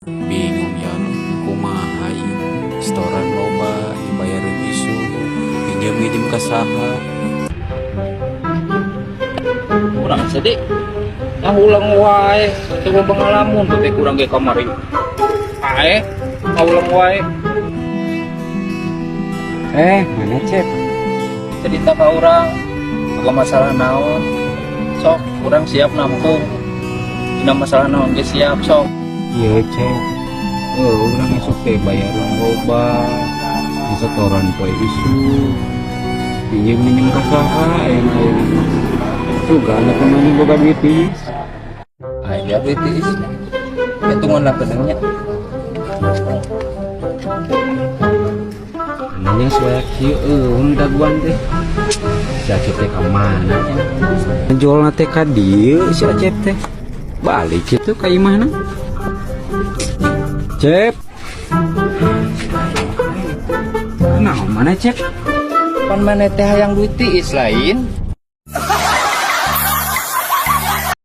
Bingung ya, kumaha ieu? Setoran loba, dibayarin isuk, pinjem-pinjem ka saha? Kurang sedih. Ngahuleng wae, coba pengalaman tuh teh kurang ge kamari. Ae, ngahuleng wae. Eh, mana Cep? Cerita ka urang, apa masalah naon? Sok, urang siap nampung. Dina masalah naon ge siap, sok. Iya, Cep. Oh, urang isuk teh bayaran loba. Setoran poe isuk. Pinjem minjem ka saha ayeuna ayeuna? Sugan atuh maneh boga duit tiis. Aya duit tiis. Hitungan lah kedengnya. Nanya soalnya kieu eueun daguan teh. Si Acep teh ka mana? Jualna teh ka dieu si Acep teh. Balik kitu ka imahna. Cep. Nah, mana Cep? Pan maneh teh hayang duit tiis lain?